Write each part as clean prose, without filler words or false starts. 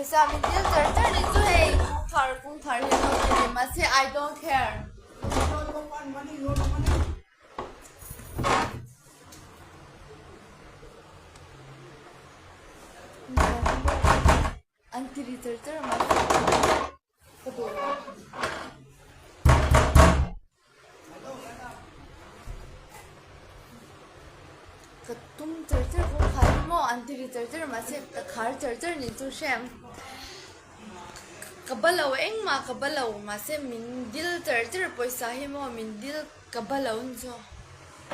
Pawisa min dil char char ni chu hei kawngkhar kawngkhar hi an lo ti ve mahse I don't care. An ti ri char char mahse ka duh lo. Ka tum char char kawngkhar hi maw an ti ri char char mahse ka khar char char ni chu hrem ka ba lo engmah ka ba lo mahse min dil char char pawisa hi maw min dil ka ba lo ni chu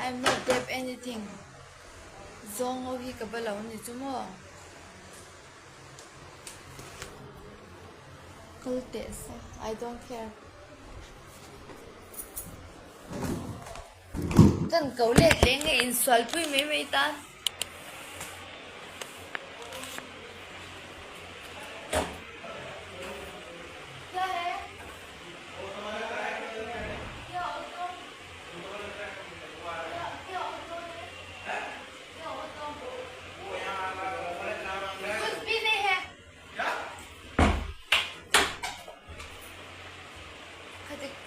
I am not debt anything zawng ho hi ka ba lo ni chu maw. Kal teh se I don't care. Kan ko let leh nge insual pui mai mai tan.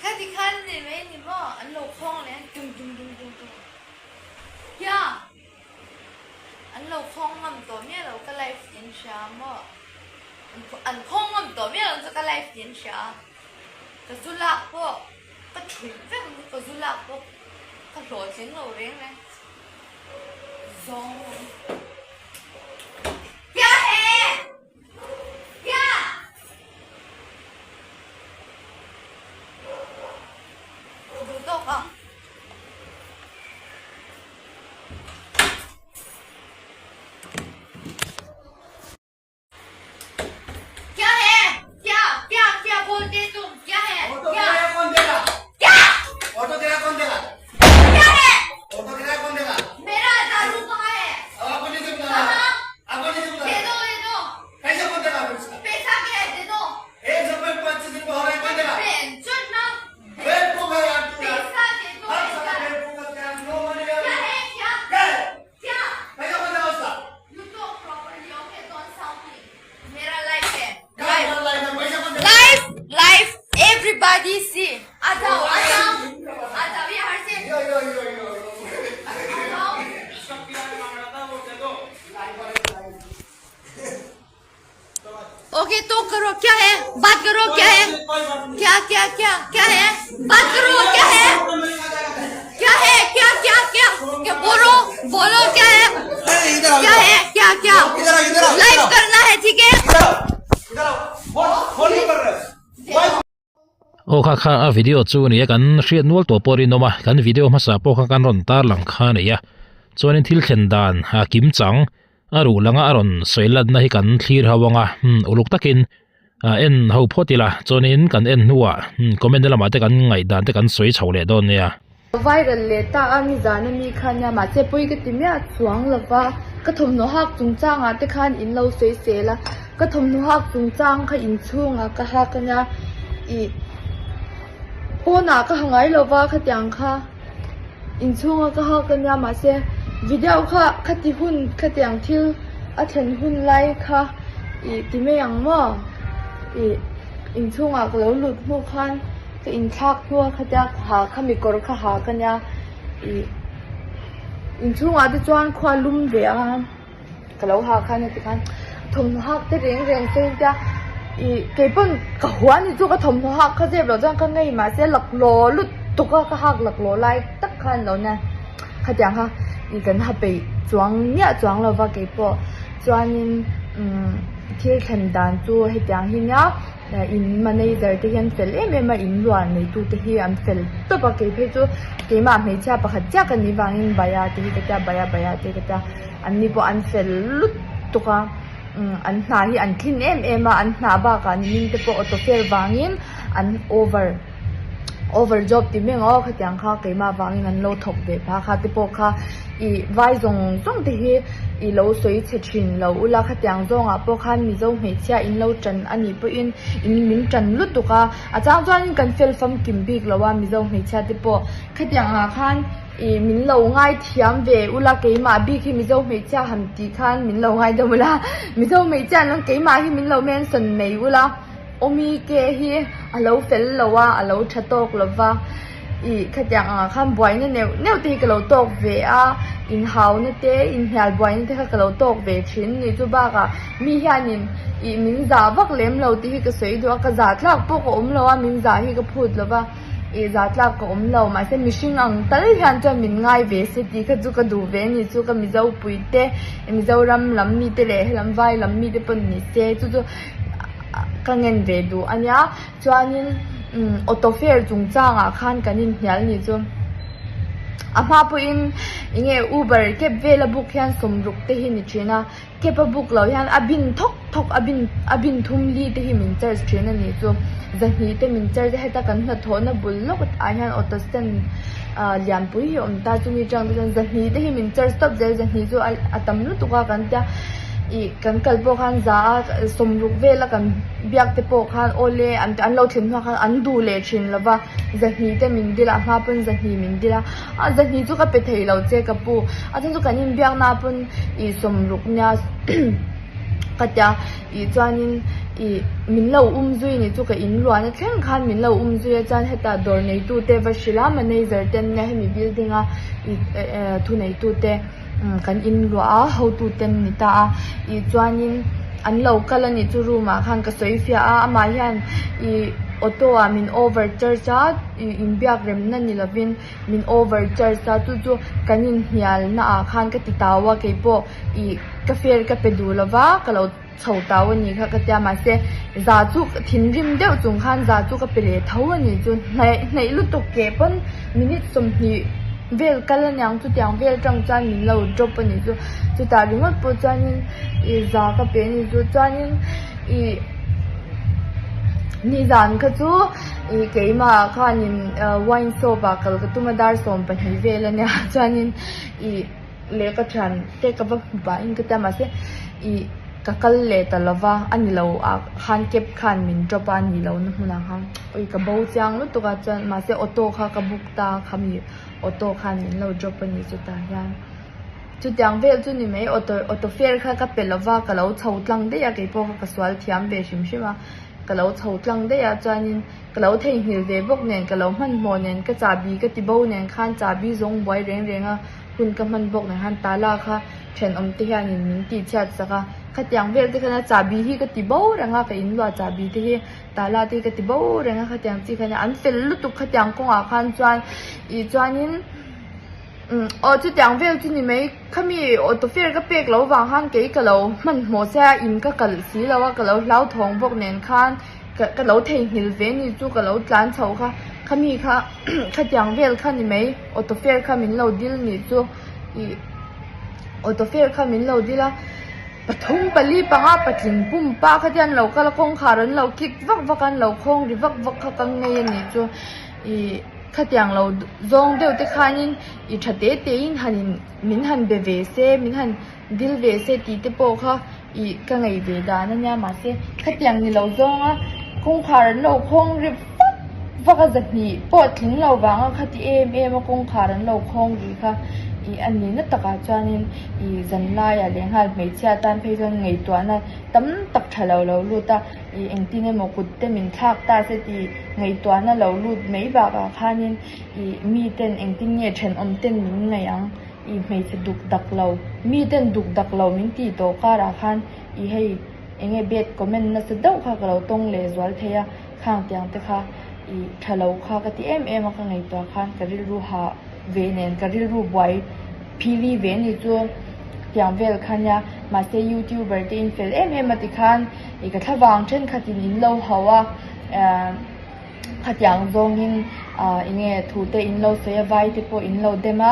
Khati khan ni mai ni maw an lo khawng leh a tum tum tum tum tum kia an lo khawng ngam tawh miah lo ka life tih an hria maw an khawng ngam tawh miah lo chu ka life tih an hria ka zu lak pawh ka thulh vek ang ka zu lak pawh ka hlawhtling lo reng reng zawng. Live everybody see आ जाओ आ जाओ आ जाओ ये हर से आ जाओ ओके तो करो क्या है बात करो क्या है क्या क्या क्या क्या है बात करो क्या है क्या है क्या क्या क्या क्या बोलो बोलो क्या है क्या है क्या क्या लाइव करना है ठीक है Aw kha kha a video chu a ni a kan hriat nual tawh pawh rinawm a kan video hmasa pawh kha kan rawn tar lang kha a ni a chuanin thil thlen dan a kim chang a ruh langa a rawn sawi latna hi kan thlir ho ang a uluk takin ah en ho phawt ila chuanin kan en hnuah comment lamah te kan ngaihdan te kan sawi chho leh dawn nia. Viral leh ta a nizan ami kha nia mahse pawi ka ti miah chuang lova ka thawmhnaw hak chungchang ah te khan in lo sawi sel a ka thawmhnaw hak chungchang kha inchhung ah ka hak ania ih pawnah ka ha ngai lova khatiang kha inchhung a ka hak ania mahse video kha khati hun khatiang thil a thlen hun lai kha ih ti mai ang maw ih inchhung ah ka lo lut hnu khan. Ka inthlak hnuah khatia ha kha mi kawr kha ha ka nia ih inchhungah te chuan khua lum ve a ka lo ha khan heti khan thawmhnaw hak te reng reng te tia ih keipawn ka hua ni chu ka thawmhnaw hak kha zep loh chuan ka ngei mahse laklawh lutuk a ka hak laklawh lai tak khan lo nia khatiang kha ih kan ha peih chuang miah chuang lova keipawh chuanin umm thil thlen dan chu hetiang hi nia. In manager te hi an fel em em a in luah neitu te hi an fel tawp a kei phei chu keimah hmeichhia pakhat chiah ka nih vangin baya te hi ka tia baya baya te ka tia an ni pawh an fel lutuk a an hna hi an thlin em em a an hna bakah nimin te pawh auto fare vangin an over over job ti mai ang aw khatiang kha keimah vangin an lo thawk ve phah kha te pawh kha ih vai zawng zawng te hi ih lo sawi chhe thin lo ula khatiang zawngah pawh khan mizo hmeichhia in lo tan a nih pawhin in min tan lutuk a a chang chuanin kan fel famkim bik lo a mizo hmeichhia te pawh khatiang ah khan. Ih min lo ngaithiam ve ula keimah bik hi Mizo hmeichhia han tih khan min lo ngaidam ula Mizo hmeichhia an awm keimah hi min lo mention mai ula awmi ke hi a lo fel lo a a lo tha tawk lo va ih khatiang angah khan buaina neuh neuh te hi ka lo tawk ve a inhauna te inhnial buaina te kha ka lo tawk ve thin a ni chu bakah mi hianin ih min zah vak lem lo tih hi ka sawi duh a ka zah tlak pawh ka awm lo a min zah hi ka phut lo va. Ih zah tlak ka awm lo mahse mihring ang tal hian chuan min ngai ve se tih kha chu ka duh ve a ni chu ka mizo pui te Mizoram lam mi te leh helam vai lam mi te pawh ni se chu chu ka ngen ve duh a nia chuanin umm auto fare chungchangah khan kan inhnial ni chu a hma pawhin eng nge uber cab vela book hian sawmruk te hi ni thin a. Cab a book loh hian a bin thawk thawk a bin a bin thum li te hi min charge thin a nih chu zahnih te min charge a heta kan hnathawhna bul lawk ah hian auto stand ah lianpui hi a awm ta chumi atang te chuan zahnih te hi min charge tawp zel zahnih chu a tam lutuk a kan tia ih kan kal pawh khan za a sawmruk vel a kan biak te pawh khan awle an an lo thlen hnuah khan an duh leh thin lo va zahnih te min dil a a hma pawn zahnih min dil a. A zahnih chu ka pe thei lo che ka pu a chhan chu kan inbiakna pawn ih sawmruk nia ka tia ih chuanin ih min lo um zui ni chu ka in luahna thleng khan min lo um zui a chuan hetah dawr neitu te va hrilh a manager te an nia hemi building a ih thu neitu te kan in luah a hotu te an ni ta a ih chuanin an lo kal a nih chu room ah khan ka sawi fiah a amah hian ih auto ah min over charge a ih inbiak remna ni lovin. Min over charge a chu chu kan inhnial na ah khan ka ti tau a keipawh ih ka fare ka pe duh lova ka lo chho tau a nih kha ka tia mahse za chu thinrim deuh chung khan za chu ka pe leh tho a nih chu hnaih hnaih lutuk ke pawn minute 20 vel kal aniang chutiang vel atang chuan min lo drop a nih chu chutah ringawt pawh chuanin ih za ka pe a nih chu chuanin ih nizan kha chu. Ih keimah khanin wine shop ah kal ka tum a dar 12 vel ania chuanin ih lehkha thian te ka va hmu pahin ka tia mahse ih ka kal leh ta lo va a ni lo ah khan cab khan min drop a a ni lo na hmunah khan ui ka bo chiang lutuk a chuan mahse auto kha ka book ta a khami auto khan min lo drop a ni chutah hian chutiang vel chu ni mai auto auto fare kha ka pe lo va ka lo chho tlang daih a keipawh kha ka sual thiam ve hrim hrim a. Ka lo chho tlang daih a chuanin ka lo theihnghilh ve bawk nen ka lo hmanhmawh nen ka chahbi ka ti bo nen khan chahbi zawng buai reng reng a hun ka hman bawk nen khan tala kha thenawm te hianin min tih chhiat sak a khatiang vel te khan a chahbi hi ka ti bo reng a ka inluah chahbi te hi tala te hi ka ti bo reng a khatiang chi khan an fel lutuk khatiang kawngah khan chuan ih chuanin umm aw chutiang vel chu ni mai. Khami auto fare ka pek lo vang khan kei ka lo hmanhmawh che a in ka kalh si lo a ka lo hlauthawng bawk nen khan ka ka lo theihnghilh ve ni chu ka lo tlan chho kha khami kha khatiang vel kha ni mai auto fare kha min lo dil nih chu ih auto fare kha min lo dil a pathum pali panga patling pumpa kha te an lo kal a kawngkhar an lo kik vak vak a an lo khawng ri vak vak kha ka ngei a nih chu ih. Khatiang lo zawng deuh te khanin i tha te te in han in min han be ve se min han dil ve se tih te pawh kha ih ka ngaih ve dan a nia mahse khatiang ni lo zawnga kawngkhar an lo khawng ri vak vak a zahnih pawh tling lo vanga khati em em a kawngkhar an lo khawng ri kha ih a ni na takah chuanin ih zanlaiah leh nghal hmeichhia tan phei chuan ngaihtuahna tam tak tha lo lo lut a. Ih engtin emaw kut te min thlak ta se tih ngaihtuahna lo lut mai bakah khanin ih miten engtin nge thenawm ten min ngaih ang ih hmeichhe duk dak lo miten duk dak lo min tih tawh karah khan ih hei enge bad comment nasa deuh kha ka lo tawng leh zual thei a khang tiang te kha ih tha lo kha ka ti em em a ka ngaihtuah khan ka rilru hah ve nen ka rilru buai phili ve ni chu tiang vel kha nia mahse youtuber te in fel em em a tikhan ih ka thlavang thenkhatin in lo hauh a ehh khatiang zawngin ah eng nge thu te in lo sawi a vai te pawh in lo dem a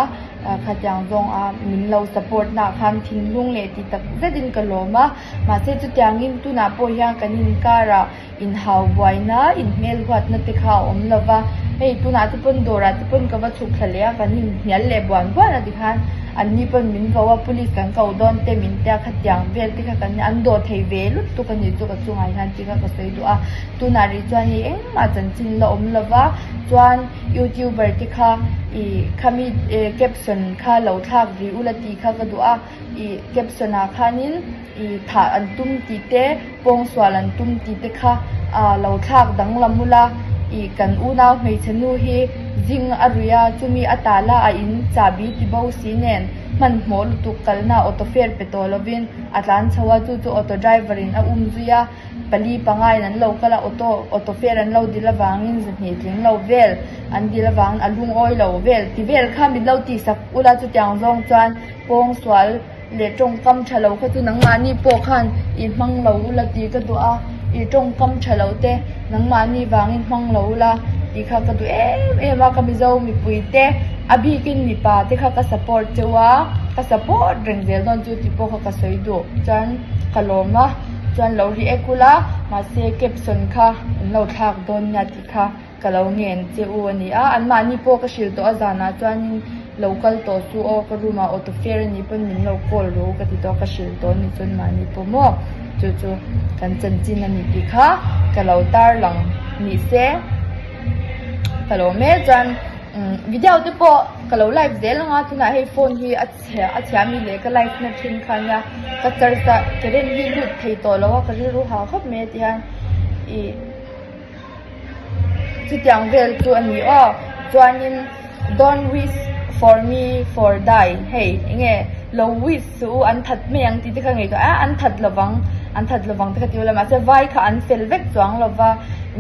khatiang zawng a min lo support na ah khan thinlung leh ti tak zetin ka lawm a mahse chutiangin tunah pawh hian kan inkar ah inhau buaina inhmel huatna te kha a awm lo va hei tunah te pawn dawrah te pawn ka va chhuk thla leh a kan inhnial leh buan buan a tikhan. An ni pawn min vo a, police kan ko dawn te min tia khatiang vel te kha kan an dawh thei ve lutuk a nih chu ka chungah hian tih kha ka sawi duh a. Tunah rih chuan hei engmah chanchin la awm lo va, chuan youtuber te kha ih khami caption kha lo thlak rih ula tih kha ka duh a, ih caption ah khanin ih thah an tum tih te pawngsual an tum tih te kha ah lo thlak danglam ula ih kan unau hmeichhe nu hi zing a ruih a chumi a tala a in chahbi ti bo si nen hmanhmawh lutuk kalna auto fare pe tawh lovin a tlan chho a chu chu auto driver in a um zui a pali panga in an lo kal a auto auto fare an lo dil avangin zahnih tling lo vel an dil avangin a lungawi lo vel ti vel kha min lo tihsak ula chutiang zawng chuan pawngsual leh tawngkam tha lo kha chu nangmahni pawh khan i hmang lo ula tih ka duh a, i tawngkam tha lo te nangmahni vangin hmang lo ula tih kha ka duh em em a, ka Mizo mipui te a bikin mipa te kha ka support cheu a, ka support reng zel dawn chu tih pawh kha ka sawi duh chuan ka lawm a, chuan lo react ula mahse caption kha an lo thlak dawn nia tih kha. Ka lo ngen che u a ni a, anmahni pawh ka hrilh tawh a zanah chuanin lo kal tawh chu aw ka room ah auto fare a nih pawn min lo call ru ka ti tawh a ka hrilh tawh a ni chuan mahni pawh maw chu chu kan chanchin a ni tih kha ka lo tarlang ni se ka lo mek chuan umm video te pawh ka lo live zel ang a tunah hei phone hi a chhia a chhia mi leh ka live na thin kha nia ka charge a current hi lut thei tawh lo a ka rilru hah khawp mai a ti hian ih. Chutiang vel chu a ni aw. Chuanin don't wish for me for die hei enge lo wish suh u an that mai ang tih te kha ngaihtuah a an that lovang an that lovang te kha ti ula mahse vai kha an fel vek chuang lova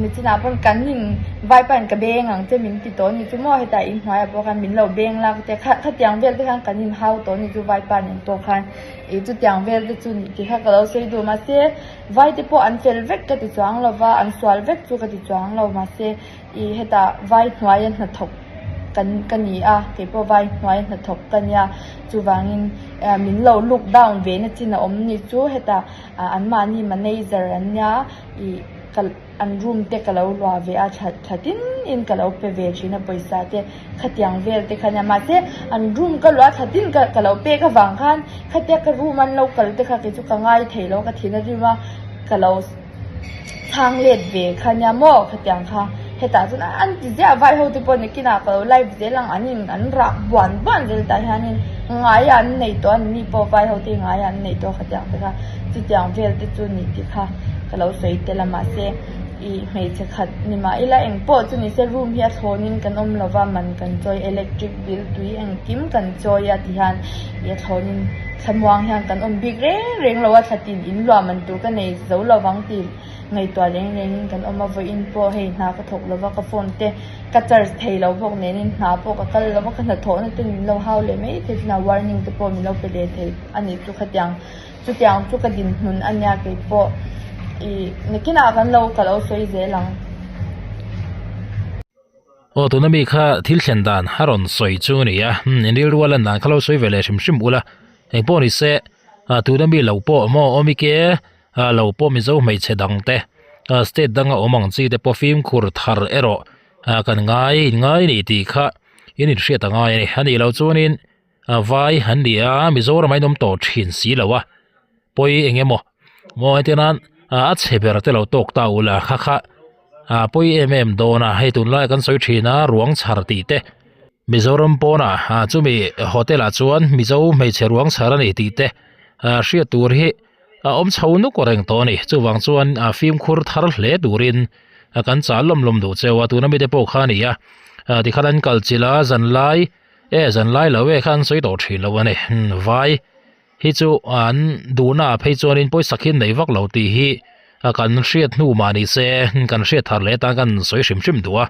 nichinah pawn kan in vai pahin ka beng ang che min ti tawh a ni chu maw hetah inhnuaiah pawh khan min lo beng lak te kha khatiang vel te khan kan inhau tawh a ni chu vaipa nen pawh khan ih chutiang vel te chu ni tih kha ka lo sawi duh mahse. Vai te pawh an fel vek ka ti chuang lo va, an sual vek chu ka ti chuang lo mahse ih hetah vai hnuaia hnathawk kan ka ni a, kei pawh vai hnuaia hnathawk ka nia chuvangin eh min lo look down ve na chin a awm ni chu hetah ah anmahni manager an nia ih ka an room te ka lo luah ve a that that in in ka lo pe ve thin a pawisa te khatiang vel te kha nia mahse an room ka luah that in ka ka lo pek avang khan khatia ka room an lo kal te kha kei chu ka ngai thei lo ka thin a rim a ka lo chhang let ve kha nia maw khatiang kha hetah chuan an ti ziah vai ho te pawh nakinah ka lo live zel ang an in an rah buan buan zel tah hianin ngaia an nei tawh a ni pawh vai ho te ngaia an nei tawh khatiang te kha chutiang vel te chu ni tih kha ka lo sawi tel a mahse ih hmeichhe khat ni mah ila eng pawh chu ni se room hi a thlawnin kan awm lo va man kan chawi electric bill tui engkim kan chawi a ti hian ih a thlawnin thlamuang hian kan awm bik reng reng lo a thla tin in luah man tur ka nei zo lo vang tih ngaihtuah reng rengin kan awm a vawiin pawh hei hna ka thawk lo va ka phone te ka charge thei lo bawk nenin hna pawh ka kal lo va ka hnathawhna te min lo hau leh mai thei chuna warning te pawh min lo pe leh thei a nih chu khatiang. Chutiang chu ka dinhmun a nia kei pawh ih nakinah kan lo ka lo sawi zel ang. Aw tuna mi kha thil thlen dan a rawn sawi chu a ni a, umm in rilru a lan dan kha lo sawi ve leh hrim hrim ula, engpawh ni se ah tuna mi lo pawh maw awmike ah lo pawh Mizo hmeichhe dang te ah state danga awm ang chi te pawh fimkhur thar erawh ah kan ngai in ngai a ni tih kha in inhriat a ngai a ni, a nih loh chuanin. A vai an ni a, Mizoram a inawm tawh thin si lo a, pawi eng emaw maw heti nan a chhe ber te lo tawk ta ula kha kha a pawi em em dawn a, hei tunlai kan sawi thin a ruang chhar tih te Mizoram pawnah chumi hotel ah chuan Mizo hmeichhe ruang chhar a ni tih te hriat tur hi a awm chho nuk reng tawh a ni, chuvang chuan fimkhur thar hle turin kan chah lawm lawm duh cheu a, tuna mite pawh kha a ni a, tikhan an kal chilh a zanlai. E zan lai lo e kha an sawi tawh thin lo a ni. Vai hi chu an duhna ah phei chuanin pawisa khi nei vak lo tih hi kan hriat hnu mah ni se kan hriat thar leh atan kan sawi hrim hrim duh a.